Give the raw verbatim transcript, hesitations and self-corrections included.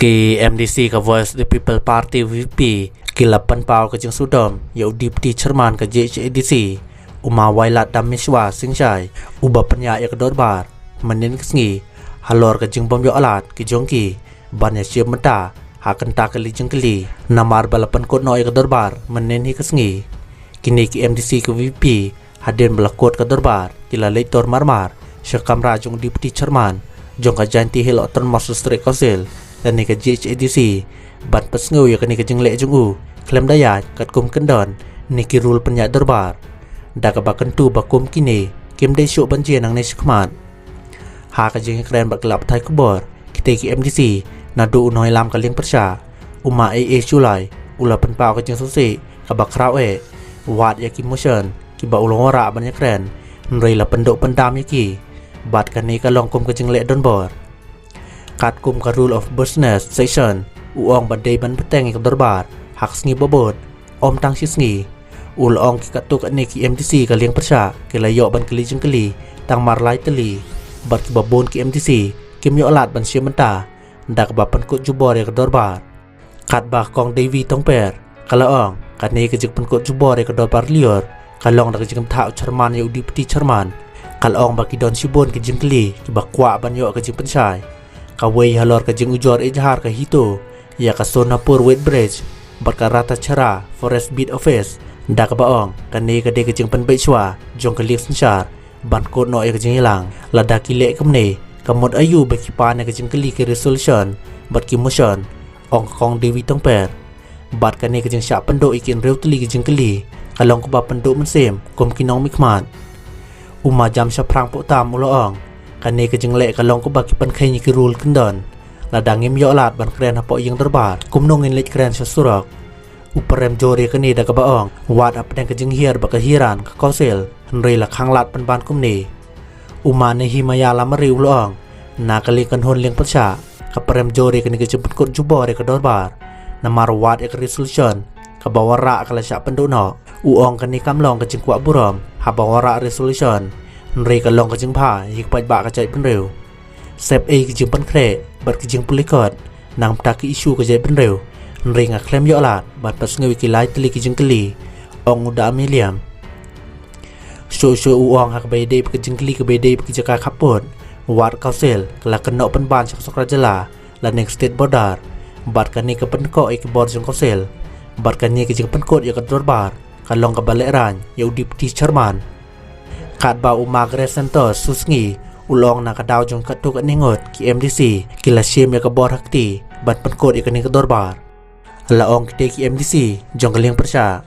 Ki MDC ka Voice of the People Party, VPP, ki la pynpaw ka jingsngewdom ïa u Deputy Chairman ka JHADC, u Ma Wailadmiki Singshai, uba pynïaid ïa ka dorbar mynhynnin ka sngi, halor ka jingbym ïoh lad ki jong ki ban ïashim bynta ha kata ka liang jingkylli, namar ba la pynkut noh ïa ka dorbar mynhynnin hi ka sngi. Kine ki MDC ka VPP, hadien ba la kut ka dorbar, ki la leit tur marmar sha ka kamra jong u Deputy Chairman jong ka Jaintia Hills Autonomous District Council lane ka JHADC, ban pynsngew ïa kane ka jingleh jong u khlem da ïaid katkum kyndon ne ki rule pynïaid dorbar, da kaba kyntu ba kum kine kim dei shuh ban jia nangne shakhmat. Ha ka jingïakren bad ki lad pathai khubor, kitei ki MDC, naduh u nongïalam ka liang pyrshah, u Ma A A Shullai, u la pynpaw ka jingsngewsih kaba khraw eh wat ïa ki motion kiba u la wanrah ban ïakren, hynrei la pynduh pyndam ïa ki, bad kane ka long kum ka jingleh donbor. Katkum ka Rule of Business Section, u ong ba dei ban bteng ïa ka dorbar ha ka sngi ba bud, ym tang shi sngi. U la ong ki katto katne ki MDC ka liang pyrshah ki la ïoh ban kylli jingkylli tang mar lai tylli, bad kiba bun ki MDC kim ïoh lad ban shim bynta da kaba pynkut jubor ïa ka dorbar. Katba Kong Devi Tongper, ka la ong, kane ka jingpynkut jubor ïa ka dorbar lyiur ka long da ka jingbthah u Chairman ïa u Deputy Chairman. Ka la ong ba ki don shibun ki jingkylli kiba kwah ban ïoh ka jingpynshai. Kawei halor ka jingujor ijhar ka HITO ïa ka Sonapur Weighbridge bad ka Ratacherra Forest Beat Office, da kaba ong kane ka dei ka jingpynbeit shuwa jong ka liang synshar ban kut noh ïa ka jingïalang. Lada ki leh kumne, ka mut aïu ba ki pan ïa ka jingkylli ki resolution bad ki motion, ong ka Kong Devi Tongper. Bad kane ka jingshah pynduh ïa ki hynriew tylli ki jingkylli ka long kaba pynduh mynsiem kum ki nongmihkhmat. U Ma Jamshaphrang Pohtam u la ong, kane ka jingleh ka long kaba ki pynkheiñ ïa ki rule kyndon. Lada ngim ïoh lad ban kren hapoh ïing dorbar, kumno ngin leit kren sha surok? U pyrem jur ïa kane da kaba ong, wat hapdeng ka jinghiar bad ka hiar ka Council, hynrei la khang lad pynban kumne. U Ma Nehemiah Lamare u la ong, na ka liang kynhun liang pyrshah, ka pyrem jur ïa kane ka jingpynkut jubor ïa ka dorbar, namar wat ïa ka resolution kaba wanrah ka la shah pynduh noh. U ong kane kam long ka jingkwah burom haba wanrah resolution, hynrei ka long ka jingbha ïa ki paidbah ka jaitbynriew. Sep ei ki jingpynkhreh bad ki jingpule kot, nangta ki issue ka jaitbynriew, hynrei nga khlem ïoh lad ban pynsngew ïa ki lai tylli ki jingkylli, ong u Da Miliam. Shuh shuh u ong, ha kaba ïadei bad ka jingkylli kaba ïadei bad ki jaka khappud, wat Council ka la kynnoh pynban sha ka sorkar jylla lane ka state border, bad kane ka pynkoh ïa ki bor jong Council, bad kane ka jingpynkut ïa ka dorbar ka long kaba lehraiñ ïa u Deputy Chairman. Katba u Ma Grace Santos Susngi u la ong, na ka daw jong katto katne ngut ki MDC ki la shim ïa ka bor ha kti ban pynkut ïa kane ka dorbar. La ong kitei ki MDC jong ka liang pyrshah